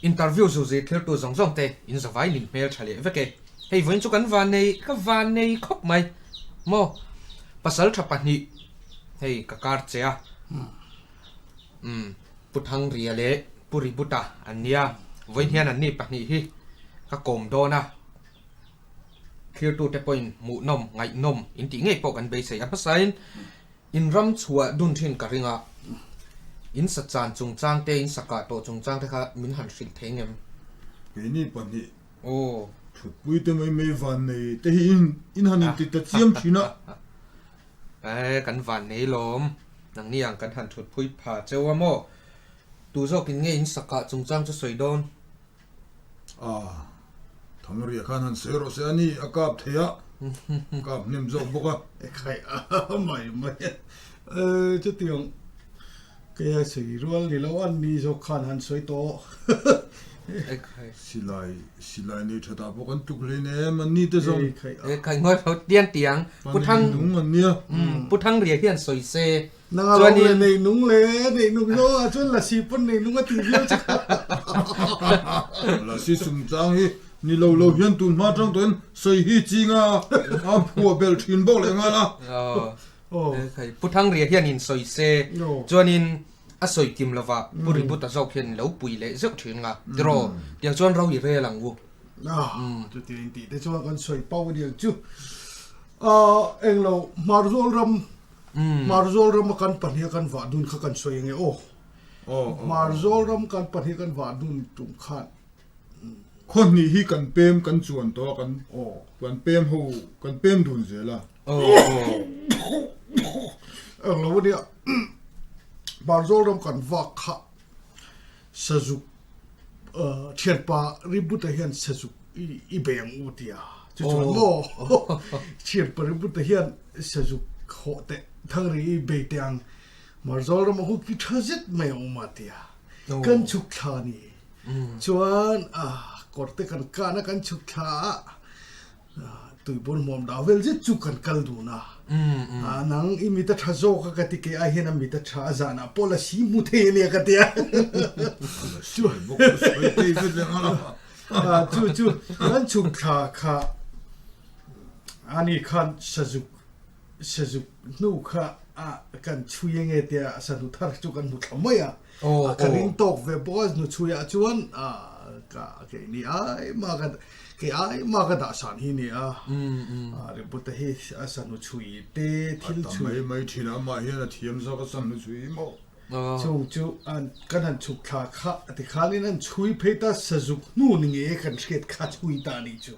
Interview zu zirtirtu zawng zawng te in zavai min hmel tha leh vek e. Hei vawiin chu kan van nei, ka van nei khawp mai maw. Pasal tha pahnih hei ka kar che a. Umm Pu Thangria leh Pu Ributa an nia. Vawiin hian an ni pahnih hi ka kawm dawn a. Thlirtute pawhin hmuhnawm, ngaihnawm in tih ngei pawh kan beisei a hmasain In ram chhuah dun thin ka ring a, in sa chan chungchang te, in sa kah tawh chungchang te kha min han hrilh thei ngem? Keini pahnih thutpui te mai mai van nei te hi in han inti ta chiam thin a. E, kan van nei lawm. Nangni ang kan han thutpui pha cheu a maw? Tu zawkin nge in sa kah chungchang chu sawi dawn? A, Thangria khan han sawi rawh se a ni, a kap thei a, kap hnem zawk bawk a. E khai a mai mai e, chutiang kei a sawi rual ni lo an ni zawk khan han sawi tawh. E khai. Silai, silai nei tha tah pawh kan tluk hlein em an ni te zawng. E khai a. E khai ngawi lo tiang tiang, Pu Thang, nung an nia. Pu Thangria hian sawi se, Nang a lo le nei nung le nei nung zo ah chuan lasi pawn nei nung a ti viau che kha. Lasi chungchang hi ni lo lo hian tun hma tang tawhin sawi hi ching a a phuah belh thin bawk leh nghal a. Pu Thangria hian in sawi se chuanin a sawi kim lova Pu Ributa zawk hian lo pui leh zeuh thin nga tiraw tiang chuan ro i rel ang u. Chutiang intih te chuan kan sawi pau aniang chu. Englo Hmarzawl ram Hmarzawl rama kan pahnih a kan vah dun kha kan sawi ange aw. Hmarzawl ram kan pahnih kan vah dun tum khan. Khaw hnih hi kan pem kan chuan tawh a kan kan pem ho kan pem dun zel a. Eng lo ania Hmarzawl ram kan vak kha sazuk thianpa Ributa hian sazuk i bei ang u tia chu chuan maw thianpa Ributa hian sazuk hawh teh thangri i bei teh ang Marzawl rama hu ki tha zet mai a awm a tia kan chhuk thla ni chuan kawr te kan kan a kan chhuk thla a Tuibur hmuam dah vel zet chu kan kal dun a, nang i mit a tha zawk a ka ti kei ai hian a mit a tha a zanah pawh la si hmu thei a nia ka ti a. Chu chu kan chhuk thla kha ani khan sazuk sazuk hnu kha kan chhui ange tia sahnu thar chu kan hmu thla mai a. Ka ring tawk ve bawk a hnu chhuiah chuan ka keini ai mah ka kei ai mah ka dah san hi nia Ributa hi a sahnu chhui te thil chhui mai mai thin a amah hian a thiam zawk a sahnu chhui maw chung chu kan han chhuk thla kha tikhanin an chhui phei ta sazuk hnu ni nge kan hriat kha chhui ta ni chu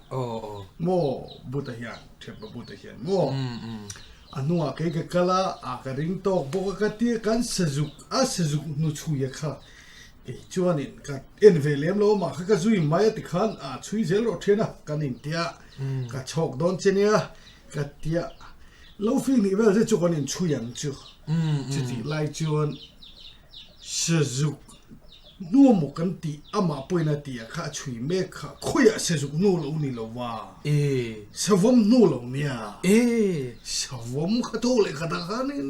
maw Buta hian thianpa Buta hian maw A hnungah kei ka kal a, a ka ring tawk bawk a ka ti a, kan sazuk a sazuk hnuchhui a kha kei chuanin ka en ve lem lo a mah kha ka zui mai a tikhan a chhui zel rawh thian a kan intia ka chhawk dawn che nia ka tia lo fing hnih vel te chu kan inchhui ang chu chutih lai chuan Sazuk hnu maw kan tih amah pawhin a tih ah kha a chhui mek kha khawiah sazuk hnu lo ni lo va savawm hnu lo nia savawm kha tho leh khat ah khanin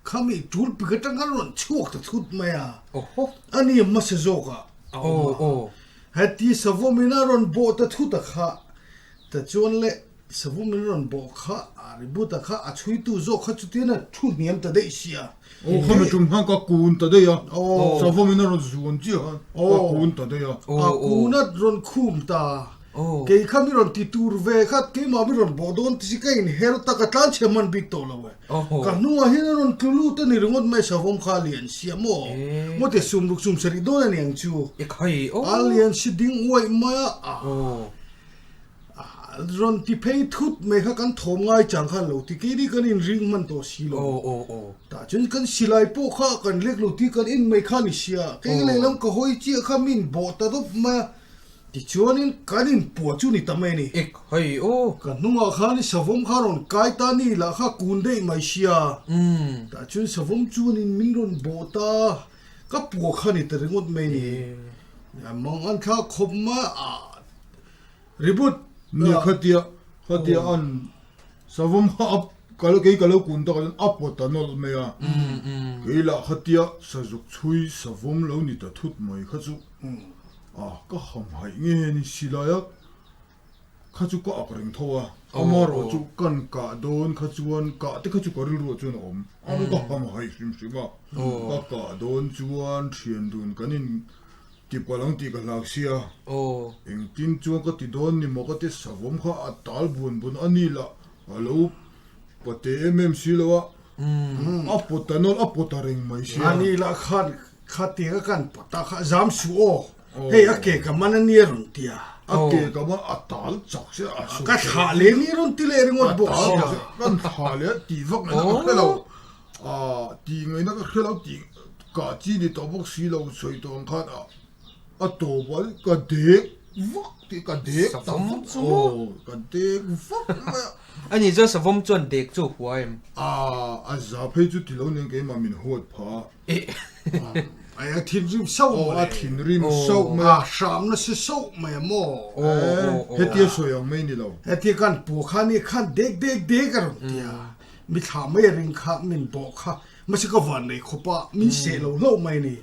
khami tul pik atang khan rawn chhuak ta thut mai a ani a hmasa zawk ah a awm a heti savawm in a rawn bawh ta thut a kha ta chuan le Savawm in rawn bawh kha a ri but a kha a chhuitu zawk kha chutian a thu hniam ta daih sia. Aw kha mi tum khan ka kun ta daih a, savawm in a rawn zuan chiah khan ka kun ta daih a. A kun a rawn khum ta, kei kha mi rawn ti tur ve kha keimah mi rawn bawh dawn ti si ka inher ta ka tlan chhe hman bik tawh lo e. Ka hnungah hian a rawn tlu lut a ni ringawt mai savawm kha a lian sia maw? Maw te sum ruk sum sarih dawn a ni ang chu. A lian si ding uaih mai a. Rawn ti phei thut mai kha kan thawm ngai chang khan lo ti keini kan inring hman tawh si lo. Tah chuan kan silai pawh kha kan lek lo tih kan en mai kha ni sia. Kei lehlam ka hawi chiah kha min bawh ta dawp mai a. Tichuanin kan inpuah chu ni ta mai a ni. Ka hnungah khan savawm kha rawn kai ta ni lah kha kun daih mai sia. Tah chuan savawm chuanin min rawn bawh ta. Ka puah kha ni ta ringawt mai a ni. Mang an thlak khawp mai a. Ribut nia khatia khatia an savawm kha a kal kei ka lo kun takah chuan a pawt a nawlh mai a kei lah khatia sazuk chhui savawm lo ni ta thut mai kha chu. A ka hamhaih nge ni silai a kha chu ka ak reng tho a, amaherawh chu kan kah dawn kha chuan kah te kha chu ka rilruah chuan a awm, a ka hamhaih hrim hrim a, ka kah dawn chuan thian dun kan in ti palh ang tih ka hlak sia, engtin chuan ka ti dawn ni maw ka ti savawm kha a tal bun bun a ni lah a lo pate em em si lo a, a pawt a nawlh a pawt a reng mai sia. A ni lah khan Khatiang a kan pawt a kha zam suh aw, hei a ke ka man a nia rawn ti a. A ke ka man a tal chak sia a sawi. Ka thlah leh ni rawn ti leh ringawt bawk sia. Kan thlah leh tih vak ngaihna ka hre lo, tih ngaihna ka hre lo tih kah chi ni tawh bawk si lo sawi tawh ang khan a a tawp a ka dek vak tih ka dek ta vak aw ka dek vak mai a. A nih chuan savawm chuan dek chu a hua em? A za phei chu ti lo nen keimah min huat phah a. A thinrim sauh mai. A thinrim sauh mai. A hram nasa sauh mai a maw? Hetia sawi ang mai ni lo. Hetia kan pu kha ni khan dek dek dek a rawn ti a. Mi thlah mai a ring kha min bawh kha mahse ka van nei khawp a, min seh lo hlauh mai a ni.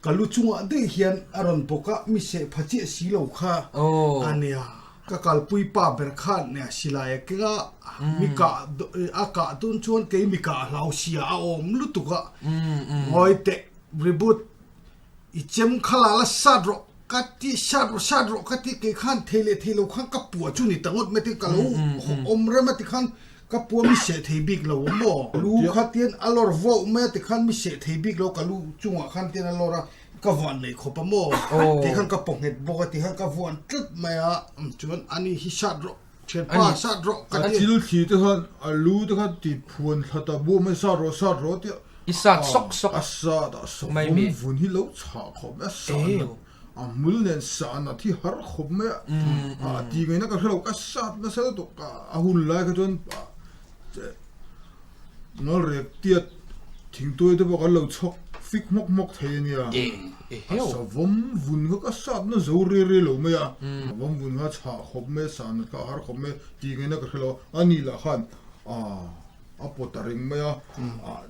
Ka lu chungah daih hian a rawn bawk a, mi seh pha chiah si lo kha a nia. Ka kalpui pa ber khan nia silai a keng a, mi kah a kah tun chuan kei mi kah hlau sia a awm lutuk a, ngawi teh reboot i chem kha la la sat rawh ka ti sat rawh sat rawh ka ti kei khan thei leh thei lo khan ka pua chu ni ta ngawt mai te ka lo awm rem a ti khan ka pua mi seh thei bik lo a maw lu kha tian a lawr vauh mai a ti khan mi seh thei bik lo ka lu chungah khan tian a lawr a. Ka vuan nei khawp a maw? Ti khan ka paw nghet bawk a, ti khan ka vuan tlat mai a, chuan ani hi sat rawh, thianpa sat rawh ka ti. A thil thli te khan a lu te khan ti phuan thla ta buah mai, sat rawh sat rawh tia. I sat sawk sawk A sat a savawm vun hi lo chhah khawp mai a, sah nat a hmul nen sah nat hi har khawp mai a, a ti ngaihna ka hre lo, ka sat nasa lutuk a hun lai kha chuan Ngalrek tiat thingtuai te pawh kan lo chhawk fik hmawk hmawk thei a nia. A savawm vun kha ka satna zo re re lo mai a. Savawm vun kha chhah khawp mai a, sah nat kha a har khawp mai a, tih ngaihna ka hre lo a. Ani lah khan a pawt a ring mai a,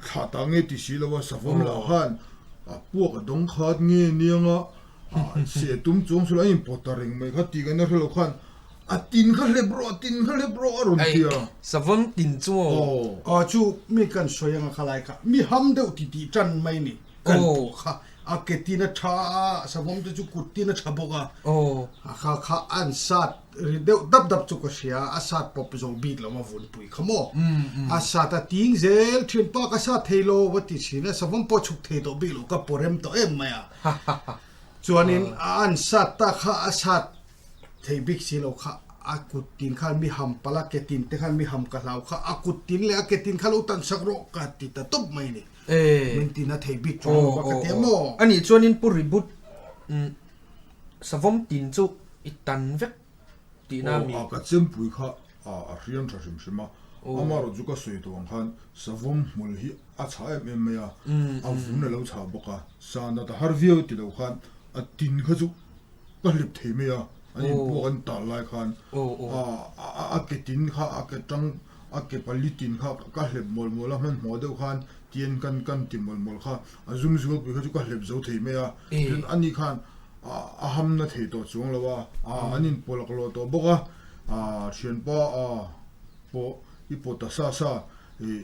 thlah ta nge ti si lo a, savawm lah khan a puak a dawng khat nge niang a, seh tum chuang chu lo a inpawt a ring mai kha tih ngaihna hre lo khan A tin kha hlep rawh, a tin kha hlep rawh a rawn ti a. Savawm tin chu aw. Aw chu mi kan sawi anga khalai kha mi ham deuh ti tih tan mai ni kan pawh kha a ke tin a tha a, savawm te chu kut tin a tha bawk a. A kha kha an sat ri deuh dap dap chu ka hria a, a sat pawp zo bik lo a vunpui kha maw. A sat a ting zel thianpa ka sat thei lo a ti thin a, savawm pawh chhuk thei tawh bik lo ka paw rem tawh em mai a. Chuanin a an sat ta kha a sat Thei bik si lo kha a kut tin khan mi ham palh a, ke tin te khan mi ham ka hlau kha a kut tin leh a ke tin kha lo tan sak rawh ka ti ta tawp mai ni. Min tin a thei bik chuang lo va ka ti a maw? A nih chuanin Pu Ribut savawm tin chu i tan vek tihna mi? Aw, a ka chempui kha a hriam tha hrim hrim a, amaherawh chu ka sawi tawh ang khan savawm hmul hi a chhah em em mai a, a vun a lo chhah bawk a, sa nat a har viau ti lo khan a tin kha chu Ka hlip thei mai a, an in pawh kan tal lai khan a ke tin kha a ke tang a ke pali tin kha ka hlep mawlh mawlh a hmanhmawh deuh khan tian kan kan ti mawlh mawlh kha a zum zual pui kha chu ka hlep zo thei mai a, chuan ani khan a ham na thei tawh chuang lo a, an in pawh laklawh tawh bawk a, thianpa pawh i pawh ta sa sa ih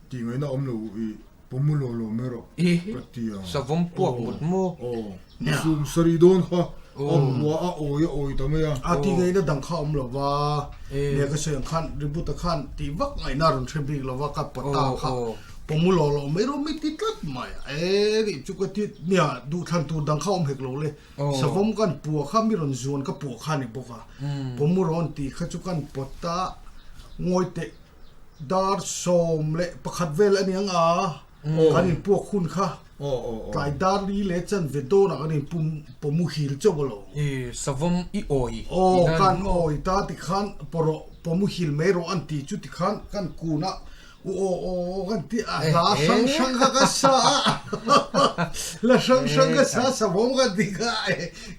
tih ngaihna awm lo ih. Pawmu lo lo mai rawh ka ti a. Savawm puak mut maw? Aw, sum sarih dawn kha a bua a awi a awi ta mai a. A ti ngaihna dang kha awm lo va, nia ka sawi ang khan Ributa khan tih vak ngaihna a rawn hre bik lo va, ka pata kha pawmu lo lo mai rawh mi ti tlat mai a, e nih chu ka ti nia duhthlan tur dang kha awm hek lo le, savawm kan pua kha mi rawn zuan ka pua kha a ni bawk a, pawmu rawn tih kha chu kan pawta ngawi teh. Dar 11 vel a ni ang a, kan inpuak hun kha tlai dar li leh chanve dawnah kan inpum pawh muhil chauh a lo. I savawm i awi tihna a ni. Kan awi ta tikhan pawh pawh muhil mai rawh an ti chu tikhan kan kun a, u aw aw kan ti a, hla hrang hrang kha ka sa a, hla hrang hrang ka sa a, savawm kan ti kha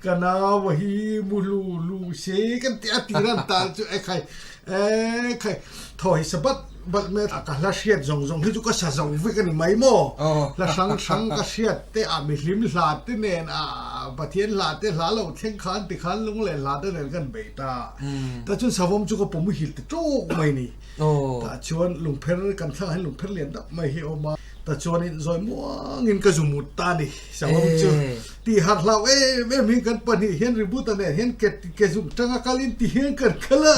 ka nau hi muhlu lu se kan ti a, tiran tal chu ekhai. Ekhai, thaw hi sabat. balh mai a, ka hla hriat zawng zawng hi chu ka sa zo vek a ni mai maw? Hla hrang hrang ka hriat te a mihlim hla te nen a Pathian hla te hla lo thleng khan tikhan lunglen hla te nen kan bei ta. Tah chuan savawm chu ka pawm hil ta tawk mai ni. Tah chuan lungpher kan thlangah hian lungpher lian deuh mai hi a awm a. Tah chuanin zawi muangin ka zu mut ta a ni. Savawm chu tih harh hlau em em hi kan pahnih hian Ributa nen hian ke ke zung tanga kalin ti hian kan kal a.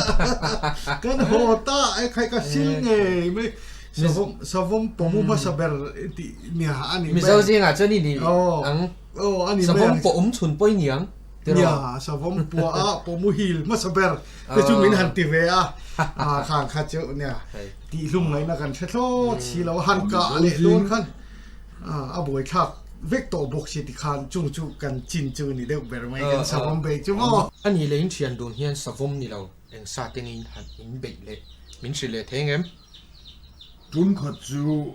Kan haw ta a ekhai ka sil ngei mai. Savawm savawm pawmu hmasa ber tih nia a ni mai. Mizo zingah chuan i ni ang. Savawm pawh awm chhun pawh i ni ang. Nia, savawm puah a pawh muhil hmasa ber te chu min han ti ve a, a khang kha chu nia tihhlum ngaihna kan hre thlawt si lo a, han kah leh dawn khan a buaithlak vek tawh bawk si tikhan chung chu kan chin chu ni deuh ber mai kan savawm beih chu maw. A nih leh in thian dun hian savawm ni lo eng sa te ngei in han in beih leh min hrilh leh thei ngem? Tum khat chu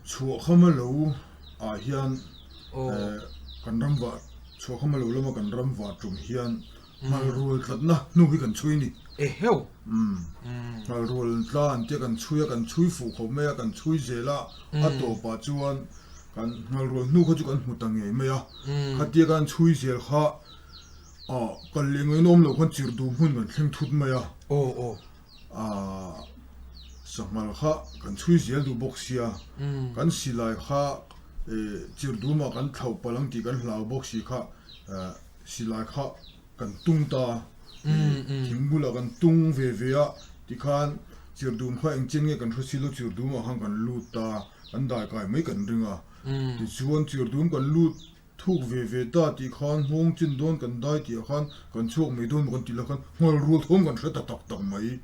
chhuahkhama lo ah hian kan ram vah chhuahkhama lo lama kan ram vah tum hian Nghalrual tlatna hnu hi kan chhui a ni. Eheu! Umm. Nghalrual tla an tia kan chhui a, kan chhui fuh khawp mai a, kan chhui zel a, a tawpah chuan kan nghalrual hnu kha chu kan hmu ta ngei mai a. Khatia kan chhui zel kha ah kal leh ngaihna awm loh khan chirh duh hmun kan thleng thut mai a. Aw aw. Ah sanghal kha kan chhui zel duh bawk sia, kan silai kha eh chirh duhmah kan thlauh palh ang tih kan hlau bawk si kha eh Silai kha kan tung ta a, thing bulah kan tung ve ve a, tikhan chirdum kha engchen nge kan hre si lo, chirdumah khan kan lut ta a, kan dai kai mai kan ring a. Tichuan chirdum kan lut thuk ve ve ta tih khan nghawng chin dawn kan dai tih ah khan kan chhuak mai dawn maw kan tih lah khan nghal rual thawm kan hre ta tak tak mai.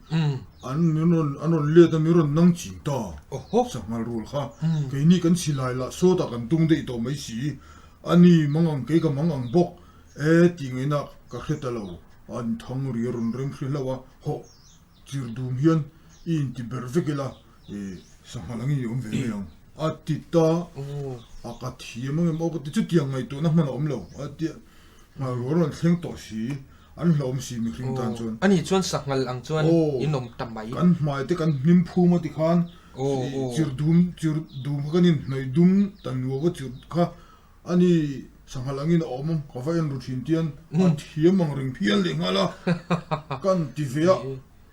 An min rawn an rawn let a, min rawn nang ching ta sanghal rual kha. Keini kan silai lah sawtah kan tung daih tawh mai si. A ni, mang ang kei ka mang ang bawk e tih ngaihna ka hre ta lo. An thang ri a rawn rem hre hlauh a, hawh chir dum hian i inti ber vek ila e sangha langin i awm ve mai ang a ti ta a, ka thiam ang em aw ka ti chutiang ngaihtuahna hman a awm lo a ti a, nghalrual rawn thleng tawh si, an hlauhawm si mihring tan chuan. A nih chuan sanghal ang chuan in awm ta mai. Kan hmai te kan hnim phum a ti khan Chir dum, chir dum kha kan inhnawih dum ta nuau a chir kha a ni sanghal angin a awm ka va en ru thin tian a thiam ang reng phian leh nghal a, kan ti ve a,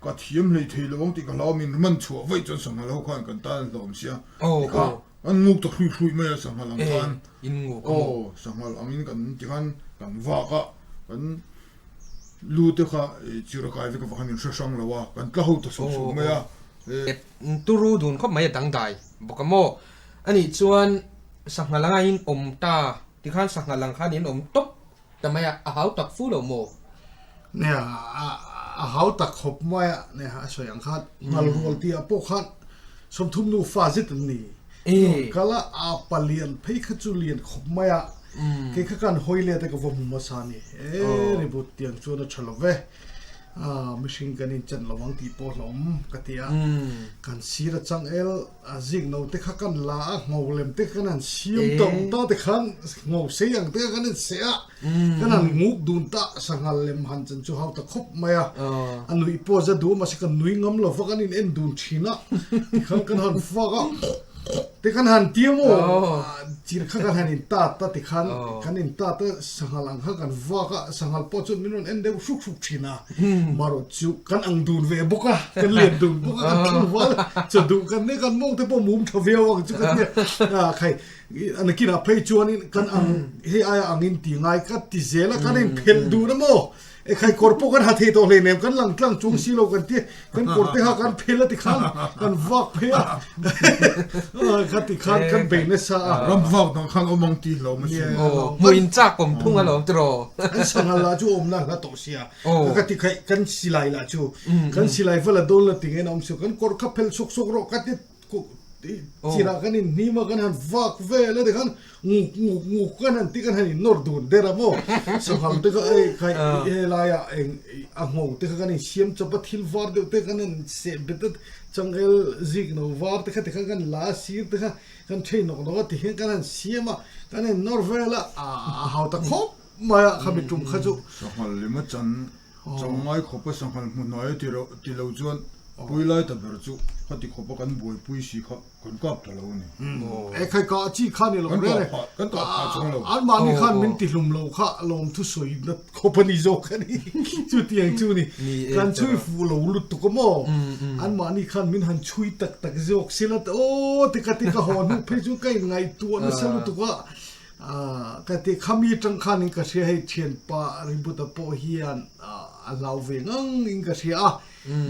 ka thiam hlei thei lo ang tih ka hlau a, min man chhuah vaih chuan sanghal ho khan kan tan a hlawm sia tikha kan nguk ta hruih hruih mai a sanghal ang khan aw sanghal angin kan tikhan kan vak a kan lu te kha chir a kai vek avang khan min hre hrang lo a, kan tla ho ta suk suk mai a. Turu dun khawp mai a dangdai bawk a maw? Anih chuan sangha langa in awm ta tikhan sangha lang khan in awm tawp ta mai a, a hau tak fu lo maw? Nia, a hau tak khawp mai a, nia a sawi ang khan ngal rual tih ah pawh khan 30 nufa zet an ni. Kal a, a palian phei kha chu lian khawp mai a, kei kha khan hawi let a ka va hmu hmasa a ni. E ribut tiang chuan a tha lo ve. Mihring kan inchan lo ang tih pawh hlawm ka ti a, kan sir a changel a zik no te kha kan la a, ngho lem te kha kan han siam tawh ta te khan ngho sei ang te kha kan inseh a, kan han nguk dun ta sanghal lem han chan chu hau ta khawp mai a, a nuih pawh za duh mahse kan nui ngam lo va kan in en dun thin a, tikhan kan han fak a. Te kan han ti a maw? Chir kha kan han in tat a tikhan kan in tat a sanghal ang kha kan vak a, sanghal pawh chuan min rawn en deuh hruk hruk thin a, marawh chu kan ang dun ve bawk a, kan lian dun bawk a, kan tlangval chaw duh kan nia kan mawng te pawh mum tha viau ang chu ka tia a khai a nakinah phei chuanin kan ang hei aia angin ti ngai ka ti zel a kan in phelh dun a maw? E khai kawr pawh kan ha thei tawh hlei nem kan lang tlang chung si lo kan ti kan kawr te kha kan phel a ti khan kan vak phei a kha ti khan kan bei nasa a ram vak dang khan awm ang ti hlawm a sin hmuh in chak awm thung alawm tiraw an sanghal lah chu awm na hla tawh sia ka ti khai kan silai lah chu kan silai va la dawn la ti nge na awm si kan kawr kha phel sawk sawk rawh ka ti Chirah kan inhnim a, kan han vak vel a tikhan nguk nguk nguk kan han ti kan han innawr dun der a maw. Sanghal te kha ei kha helaiah eng a ngho te kha kan insiam chawp a, thil var deuh te kan han seh bet a, changel zik no var te kha tikhan kan la a, sir te kha kan thei nawk nawk a tikhian kan han siam a, kan innawr vel a, a hau ta khawp mai a khami tum kha chu. Sanghal lem a chan, changngai khawpa sanghal hmu hnai a ti lo chuan. Pui lai ta ber chu khati khawpa kan buaipui si kha kan kap ta lo a ni. E khai kah chi kha ni lo reng e. Kan kap phah chuang lo. Anmahni khan min tihlum lo kha lawmthu sawi na khawp a ni zawk a ni. Chutiang chu ni. Kan chhui fuh lo lutuk a maw? Anmahni khan min han chhui tak tak zawk sila aw ti ka ti ka haw hnu phei chu ka inngaihtuah nasa lutuk a. Ka ti khami atang khanin ka hria hei thianpa Ributa pawh hian a hlau ve ngang in ka hria a.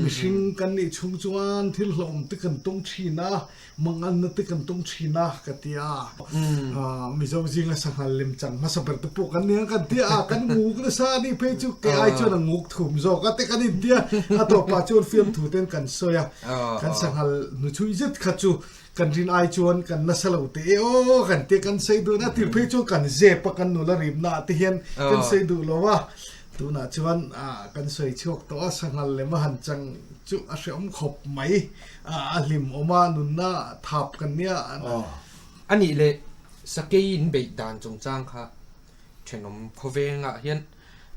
Mihring kan nih chhung chuan thil hlauhawm te kan tawng thin a, manganna te kan tawng thin a ka ti a. Mizo zinga sanghal lemchang hmasa ber te pawh kan ni ang kan ti a, kan nguk nasa a nih phei chu kei ai chuan a nguk thum zawk a te kan inti a, a tawpah chuan fiamthu ten kan sawi a, kan sanghal hnuchhui zet kha chu kan rin ai chuan kan nasa lo teh e aw kan ti a, kan sawi dun a, tir phei chuan kan zep a kan nula rimna ah te hian kan sawi duh lo a. Tunah chuan kan sawi chhuak tawh a, sanghal lem a han chang chu a hrehawm khawp mai, a hlim awm a, nunna thap kan nia. A nih leh sakei in beih dan chungchang kha thenawm khawvengah hian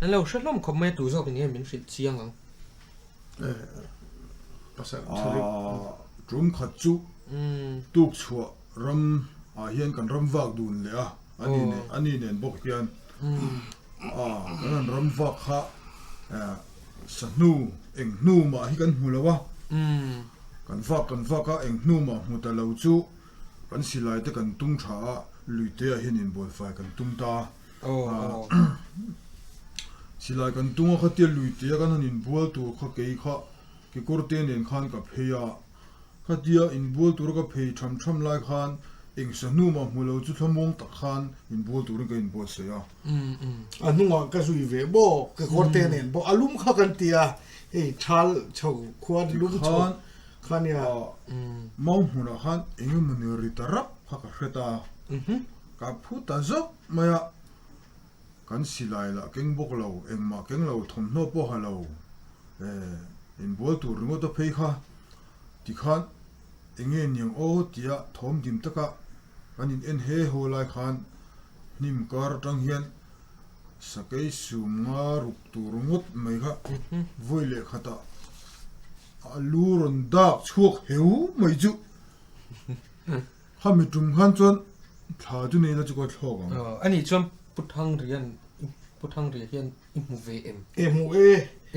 an lo hre hlawm khawp mai a, tu zawkin nge min hrilh chiang ang? Tum khat chu tuk chhuah ram ah hian kan ram vak dun leh a, a ni nen bawk hian kan han ram vak kha sahnu eng hnu mah hi kan hmu lo a, kan vak kan vak a eng hnu mah hmu ta lo chu kan silai te kan tung tha a, lui te ah hian inbualfai kan tum ta a. Silai kan tung a khatia lui te a kan han inbual tur kha kei kha kekawr te nen khan ka phei a, khatia inbual tura ka phei tham tham lai khan eng sahnu mah hmu lo chu thlamuang tak khan inbual turin ka inbuatsaih a. A hnungah ka zui ve bawk kekawr te nen bawk a lum kha kan ti a, hei thal chho khuan lum chho kha nia. Mau hmunah khan eng emawni ri ta rap kha ka hre ta a. Ka phu ta zawk mai a, kan silai lah keng bawk lo, engmah keng lo, thawmhnaw pawh ha lo, eh, inbual tur ringawt a phei kha, tikhan enge niang aw tia thawm dim taka kan in en he haw lai khan hnim kar atang hian sakei sum nga ruk tur ngawt mai kha vawi leh khatah a lu rawn dak chhuak heu mai chu. Khami tum khan chuan thla chu nei la chu ka thlawk ang. Aw, ani chuan Pu Thangrian, Pu Thangria hian i hmu ve em? E hmu e.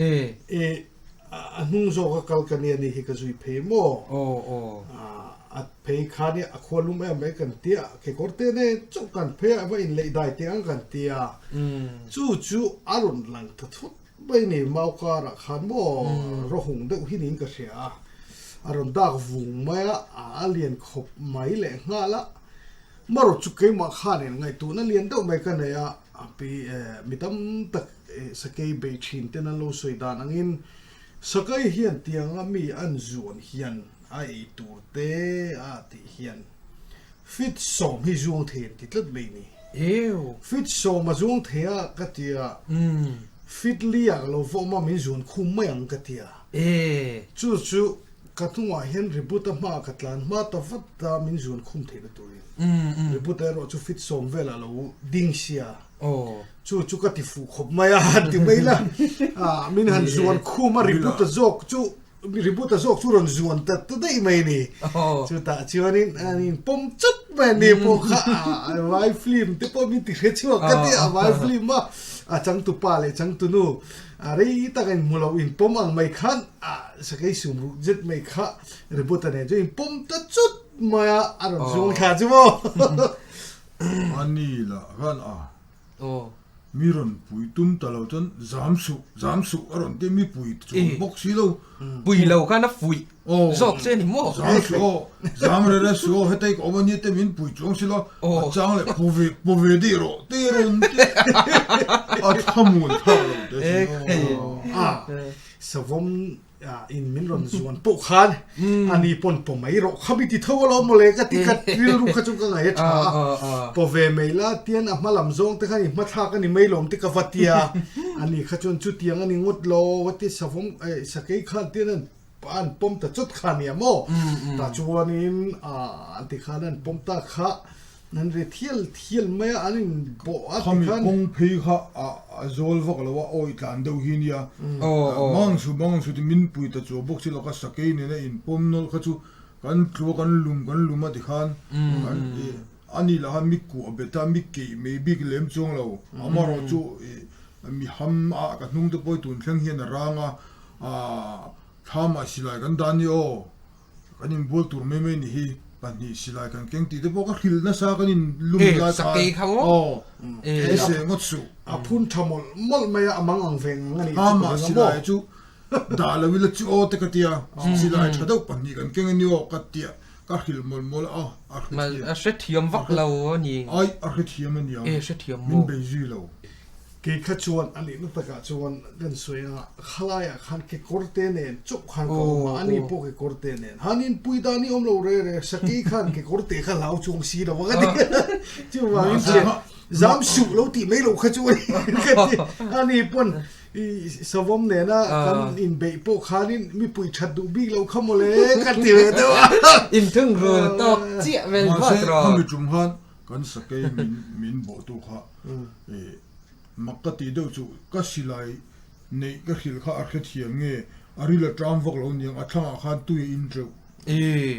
E. E, a hnung zawk a kal ka nia ni hi ka zui phei maw? Aw, aw. A phei khan i a khua lum em mai kan tia, kekawr te nen chauh kan phei a, va inleih dai teh ang kan tia. Chu chu a rawn lang ta thut Mai ni mau karah khan maw rawhung deuh hi niin ka hria a, a rawn dak vung mai a, a lian khawp mai leh nghal a, marawh chu keimah khanin ngaihtuahna lian deuh mai ka nei a, a pi mi tam tak sakei bei thin ten an lo sawi dan angin sakei hian tianga mi an zuan hian a ei tur te a tih hian fit sawm hi zuang thei an ti tlat mai ni. Ew. Fit sawm a zuang thei a ka ti a, fit li ah ka lo va awm a min zuan khum mai ang ka ti a. E. Chu chu ka hnungah hian Ributa hmaah ka tlan hma ta vat a min zuan khum theihna turin. Ributa erawh chu fit sawm velah a lo ding sia. Chu chu ka ti fuh khawp mai a han ti mai la. Min han zuan khum a Ributa zawk chu Ributa zawk chu rawn zuan ta ta daih mai a ni. Chutah chuanin an inpawm chawt mai a ni pawh kha a vai film te pawh min ti hre chhuak ka ti a vai film a a changtupa leh changtunu a rei tak a inhmu lo inpawm ang mai khan a sakei sum ruk zet mai kha Ributa nen chuan inpawm ta chut mai a a rawn zuang thla chu maw. A ni lah khan a. Mi rawn pui tum ta lo chuan zam suh, zam suh a rawn ti a, mi pui chuang bawk si lo. Pui lo khan a fuih zawk che a ni maw? Zam suh aw, zam re re suh aw, hetei ka awm a nia te min pui chuang si lo, a chang leh pu ve, pu ve dih rawh te a rawn ti a, a thlamuan thlak lo te sin aw. Savawm in min rawn zuan pawh khan ani pawn paw mai rawh kha mi ti tho alawm mawle ka ti khat rilru kha chu ka ngaih a tha a paw ve mai la tian a hma lam zawng te khan i hmathlak a ni mai lawm te ka va tia ani kha chuan chutiang a ni ngawt lo a ti savawm sakei khan tian an an pawm ta chawt kha nia maw tah chuanin an ti khan an pawm ta kha. An ri thial thial mai a, an in bawh a ti khan. Khami kawng phei kha a zawl vak lo a, awi tlan deuh hi nia. Mang chu mang chu ti min pui ta chuah bawk si lo kha sakei nena in pawm nawlh kha chu kan tlu a kan lum kan lum a ti khan kan a ni lah khan mi kuah bet a mi keih mai bik lem chuang lo amaherawhchu mi ham a ka hnung te pawh hi tun thleng hian a rang a thlamah silai kan dan ni aw. Kan inbual tur mai mai ni hi pahnih silai kan keng tih te pawh ka hrilh nasa kan in lum lai khan aw he se ngawt suh. A phun tha mawlh mawlh mai a, a mang ang ve ngang a nih chu ka ring a maw. Silai chu dah lo ila chu aw te ka tia, silai tha deuh pahnih kan keng a ni aw ka tia ka hrilh mawlh mawlh a, a hrethiam. A hrethiam vak lo a ni. Ai a hrethiam a niang, min bei zui lo. Kei kha chuan a nihna takah chuan kan sawi anga khalaiah khan kekawr te nen chauh khan ka awm a, ani pawh kekawr te nen. Han inpui dan hi awm lo re re, sakei khan kekawr te kha hlau chuang si lo a ka ti. Chuvangin che zam suh lo tih mai loh kha chu a ni ka ti. Ani pawn i savawm nena kan inbeih pawh khanin mipui that duh bik loh kha mawle ka ti ve deuh a. Inthungrul tawk chiah vel vat Mahse rawh. khami tum khan Kan sakei min min bawhtu kha ih mak ka tih deuh chu ka silai neih ka hrilh kha a hrethiam nge a ril a ṭam vak lo niang a thlangah khan tui a in ṭeuh. Ih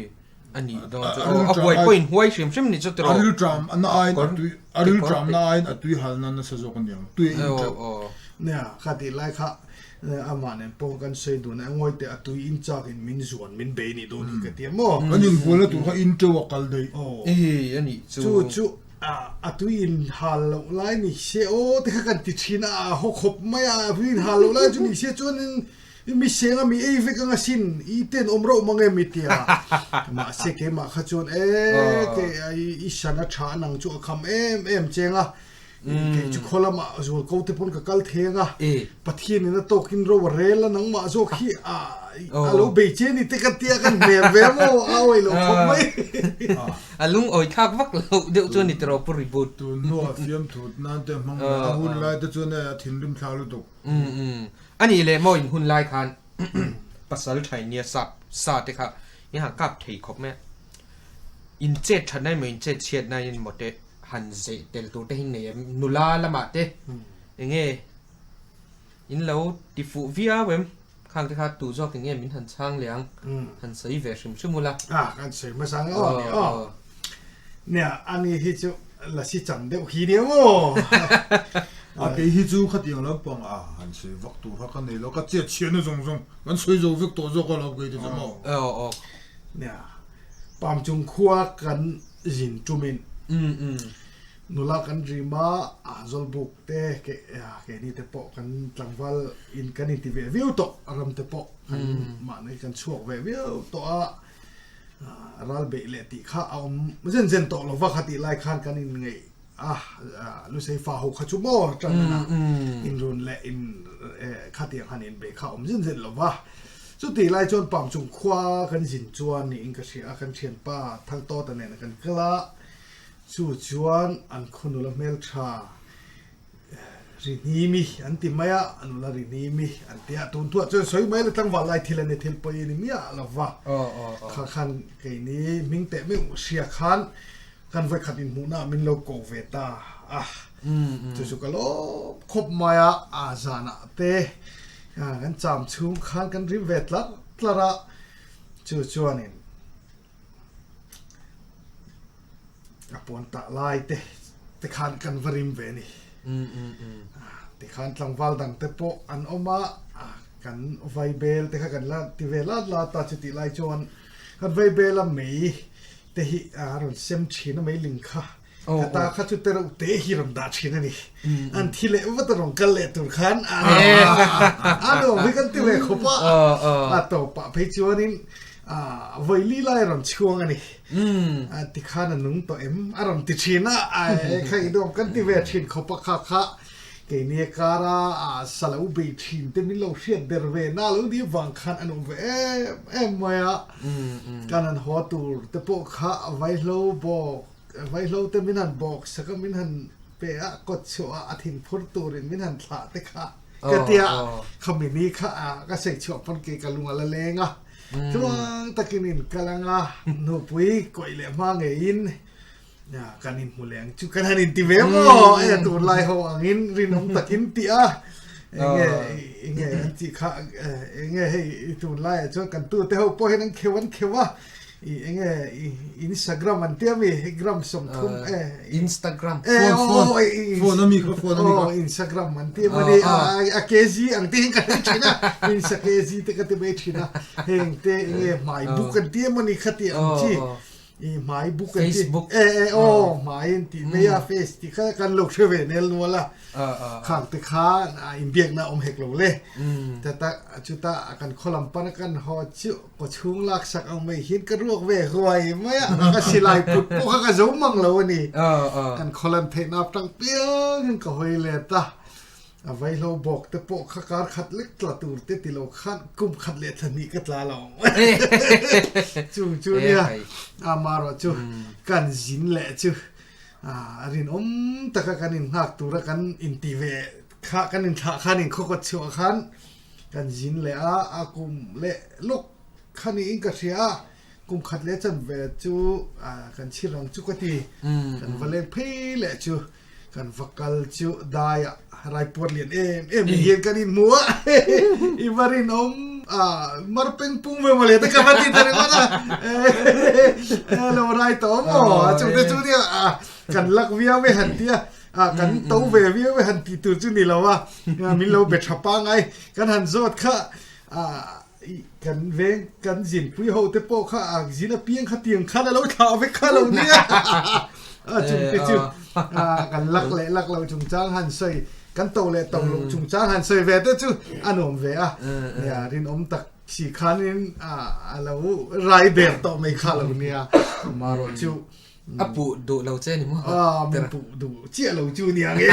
a nih dawn chu aw a huai pawh in huai hrim hrim ni chu tiraw. A ril ṭam na aiin a tui a ril ṭam na aiin a tui hal na nasa zawk aniang tui a in ṭeuh. Nia kha tih lai kha Amah nen pawh kan sawi dun a, ngawi teh a tui in chak in min zuan min bei nih dawn hi ka ti a maw? Kan inbualna tur kha in teuh a kal daih. Ih a nih chu. Chu chu a tui in hal loh lai ni se aw te kha kan ti thin a, a haw khawp mai a, a tui in hal loh lai chu ni se chuan in mi seng a mi ei vek ang asin, i ten awm rauh mang em i ti a. Mahse keimah kha chuan e kei i san a tha nang chu a kham em em cheng a, Kei chu khaw lamah zual ko te pawn ka kal theng a, Pathian in a tawkin ro a rel a nangmah zawk hi a lo bei che ni te ka tia kan hmel ve maw a awi lo khawp mai. A lungawi thlak vak loh deuh chuan ni tiraw Pu Ribut. Tun hnuah fiamthu nan te hmang leh a hun lai te chuan a thinrim thla lutuk. A nih leh maw in hun lai khan pasal thain nia sap sa te kha in han kap thei khawp mai a, in chet that na emaw in chet chhiat na emaw te han zeh tel tur te hi nei em? Nula lamah te enge in lo ti fuh viau em? Khang te kha tu zawk enge min han chhang leh ang? Han sawi ve hrim hrim ula. A kan sawi hmasa ang aw ni aw. Nia ani hi chu lasi chan deuh hi nia maw. A kei hi chu khatiang lampang a han sawi vak tur kha ka nei lo, ka chet chhiahna zawng zawng kan sawi zo vek tawh zawk a lo kei te chu maw. Aw aw. Nia pam chung khua kan zin tumin nula kan rim a, Zawlbuk te keini te pawh kan tlangval in kan inti ve viau tawh, ram te pawh kan mahni kan chhuak ve viau tawh a, ral beih leh tih kha a awm zen zen tawh lova kha tih lai khan kan inngeih a, Lusei fa ho kha chu maw tan a inrun leh in khatiang han inbeih kha a awm zen zen lova. Chutih lai chuan Pam chung khua kan zin chuan niin ka hria a, kan thianpa Thangtawta nen kan kal a, chu chuan an khaw nula hmeltha Rihnimi an ti mai a, a nula Rihnimi an ti a, tun thuah chuan sawi mai la tlangval lai thil a ni thil pawh i ni miah lo va, kha khan keini hming teh meuh hria khan kan vawikhat inhmuhna ah min lo ko ve ta a, chu chu ka lawm khawp mai a, a zanah te kan cham chhung khan kan rim ve tlar tlar a, chu chuanin a puan tah lai te te khan kan va rim ve a ni. Tikhan tlangval dang te pawh an awm a, kan vaibel te kha kan la ti ve lat lat a, chutih lai chuan kan vaibel a mei te hi a rawn sem thin a mai ling kha ka ta kha chu te reuh te hi rawn dah thin a ni an thi leh vat a rawn kal leh tur khan a nuam hi kan ti ve khawp a a tawpah phei chuanin vawi lai rawn chhuang a ni tikhan a nung tawh em a rawn ti thin a kha i nuam kan ti ve thin khawp a kha kha Keini kara sa lo bei thin te min lo hriat ber ve na lo ni vang khan an awm ve em em mai a. Kan han haw tur te pawh kha vaihlo bawk, vaihlo te min han bawk sak a, min han pe a, kawt chhuah a, a thin phur turin min han thlah te kha ka ti a. Khami ni kha ka sawi chhuah pawn kei ka lung a la leng a. Tluang takin in kal ang a, nupui kawih leh hma ngeiin. Kan inhmu leh ang chu kan han inti ve maw? E tunlai ho angin rinawm takin tih a enge enge an tih kha enge hei tunlaiah chuan kan tute ho pawh hian an kheuh an kheuh a i enge Instagram an tia mi gram 30 e Instagram e phone phone ami kha phone ami kha Instagram an tia mani a kg ang te hian ka hre thin a Insta kg te ka ti mai thin a heng te enge hmai buk an tia mani kha tih ang chi I hmai book an ti. Facebook. E e aw hmai an tih mai a face tih kha kan lo hre ve nel nual a. Khang te kha inbiakna a awm hek lo le. Ta ta chuta kan khaw lam pan a kan haw chu kaw chhung lak sak ang mai hian ka ruak ve huai mai a. Ka silai put pawh kha ka zo mang lo a ni. Kan khaw lan theihna atang piangin ka hawi let a. A vaihlo bawk te pawh kha kar khat lek tla tur te ti lo khan kum khat leh thla hnih ka tla lo. Chu chu nia amarawh chu kan zin leh chu a rinawm taka kan inghak tura kan inti ve kha kan inthlah khan inkhawkawt chhuah khan kan zin leh a, a kum leh lawk kha niin ka hria a, kum khat leh chanve chu kan chhir ang chu ka ti. Kan va leng phei leh chu. Kan va kal chu daiah raipuar lian em em ni hian kan inhmu a, i va rinawm a mar peng pung ve mawle te ka va ti ta ringawt a, e lo rai tawh maw a chungte chu nia kan lak viau e han tia kan to ve viau e han tih tur chu ni lo a, min lo be tha pangai kan han zawt kha kan veng kan zinpui ho te pawh kha a zin apiang kha tiang khan a lo thlah vek kha lo nia a chungte chu kan lak leh lak lo chungchang han sawi kan to leh to lo chungchang han sawi ve te chu a nuam ve a nia rinawm tak si khanin a lo rai der tawh mai kha lo nia marawh chu A puh duh lo che ni maw? Ah, min puh duh chiah lo chu nia nge.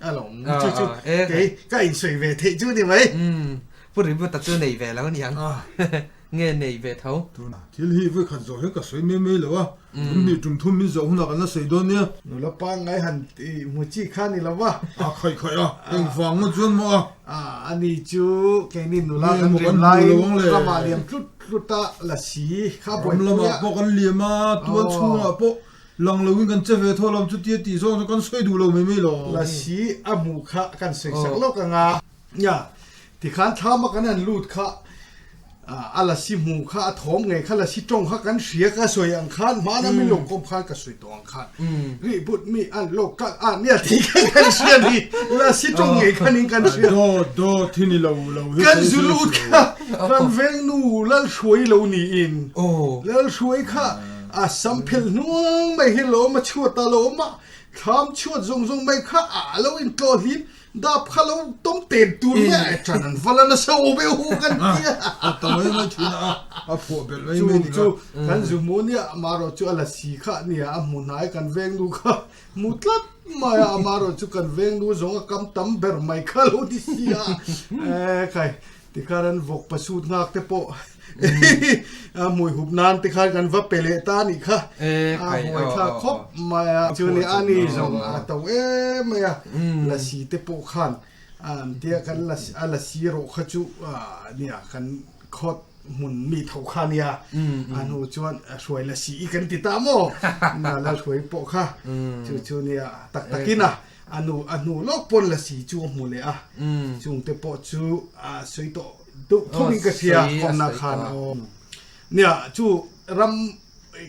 A lawm chu chu kei ka insawi ve theih chu ni mai. Umm, Pu Ributa chu nei ve lo niang. Nge nei ve tho? Tuna thil hi vawi khat zawh hian ka sawi mai mai lo a, tum hnih tum thum min zawh hunah kan la sawi dawn nia. Nula pangngai han hmu chi kha ni lo va. A khaih khaih a, engvang ngawt chuan maw a? A ni chu keini nula kan rim laiin ramah liam tlut tlut a la si kha buaipui a. Ram lamah pawh kan liam a, tual chhungah pawh lang loin kan che ve tho lam chutia tih zawng chu kan sawi duh lo mai mai lo. La si a hmuh kha kan sawi sak lawk ang a. Nia, tikhan thlama kan han lut kha a la si hmuh kha a thawm ngei kha la si tawng kha kan hria ka sawi ang khan hmana min lo kawm khan ka sawi tawh ang khan rih but mi an lo kal a nia tih kha kan hria ni la si tawng ngei khan in kan hria. Dawt dawt hi ni lo lo hi kan zu lut kha kan veng nu Lalhruai lo niin Lalhruai kha a sam phel hnuang mai hi lo awm a chhuat a lo awm a thlam chhuat zawng zawng mai kha a lo intlawh hlim Dap kha lo tawm ten tur nge ai than an vala nasa awm e hu kan ti a. A ta mai mai thin a, a phuah belh mai mai ni kha. Chu kan zu hmu nia amarawh chu a la si kha nia a hmu hnai kan veng nu kha hmu tlat mai a amarawh chu kan veng nu zawng a kam tam ber mai kha lo ti si a. E khai tikhan an vawk pasut nghak te pawh A hmui hup nan te khan kan va pe leh ta anih kha. A hmuai thlak khawp mai a. Chu ni a ni zawng a to em mai a. Lasi te pawh khan an tia kan a lasi rawh kha chu nia kan khawt hmun mi tho kha nia. A hnu chuan hruai lasi i kan ti ta maw? Na la hruai pawh kha chu chu nia tak takin a a nu a hnu lawk pawn lasi chu a hmu leh a. Chungte pawh chu a sawi tawh Duh thum in ka hria kawmna khan a awm. Nia chu ram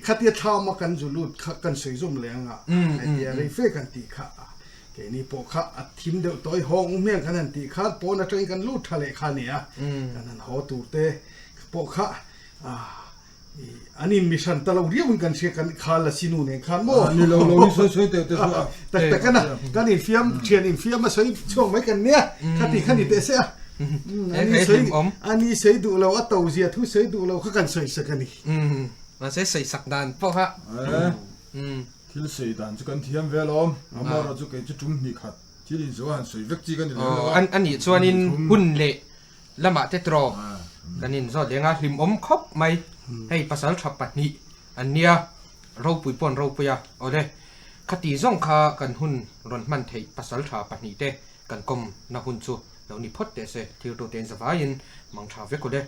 khatia thlam a kan zu lut kha kan sawi zawm leh anga hetia rei fe kan tih kha keini pawh kha a thim deuh tawh i hawng u hmel kan han tih khan pawn atangin kan lut tha leh kha nia kan han haw tur te pawh kha An in mi hran ta lo riau in kan hria kan kha la si nu nen khan maw. Ni lo lo hi sawi sawi teh teh suah a. Tak tak ana kan in fiam thian in fiam a sawi chhuak mai kan nia khati kha ni teh se a. Ani sawi ani sawi duh lo a to zia thu sawi duh lo kha kan sawi sak a ni. Mahse sawi sak dan pawh kha. Thil sawi dan chu kan thiam ve alawm. Amaherawhchu kei chu tum hnih khat thil in zawh a han sawi vek chi ka ni lem lo a. Anih chuanin hun leh Lamah te tawh kan inzawt leng a, hlimawm khawp mai. Hei pasal tha pahnih an nia, ropui pawh an ropui a, awle khati zawng kha kan hun rawn hman theih pasal tha pahnih te kan kawm na hun chu lo ni phawt teh se, thiltu te in zavaiin mang tha vek awle.